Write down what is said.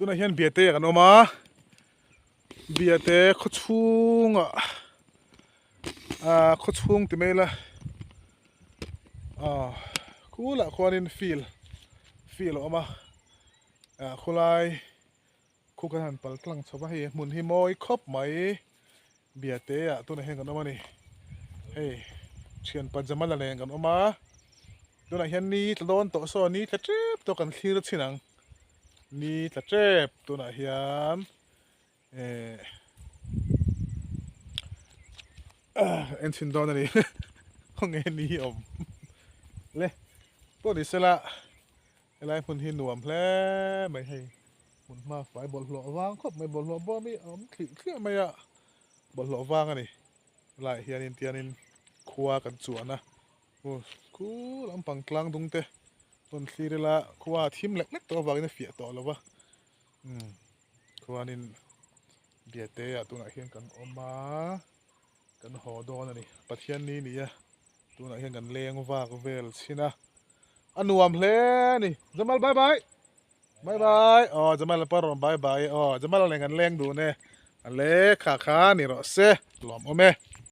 Tunah hian Biate ah kan awm a, Biate khaw chhungah ah khaw chhung ti mai ila ah khulah khuanin field field a awm a ah khawlai khu kan han pal tlang chho va hei hmun hi mawi khawp mai Biate ah tunah hian kan awm a ni hei thian pajama la nen kan awm a tunah hian ni tla dawn tawh saw ni tla tep tawh kan thlir chhin ang ni tla tep tunah hian eh en chhin dawn a ni khawnge ni awm le pawh ni sela Helai hmun hi nuam hle mai hei hmun hma fai bawlhhlawh vang khawp mai bawlhhlawh bawm hi a awm thlih thliah mai a bawlhhlawh vang a ni helaiah hianin tianin khua kan chuan a aw khu lampang tlang dung te rawn thlir ila khua a thim lek lek tawh avangin a fiah tawh lo va umm khuanin biate ah tunah hian kan awm a. Kan haw dawn a ni. Pathian ni ni a, tunah hian kan leng vak vel chhin a, a nuam hle a ni. Jamal bye bye. Bye bye. Aw Jamal pa rawn bye bye e. Aw Jamal nen kan leng dun e. A le kha kha ni rawh se. Lawm awm e.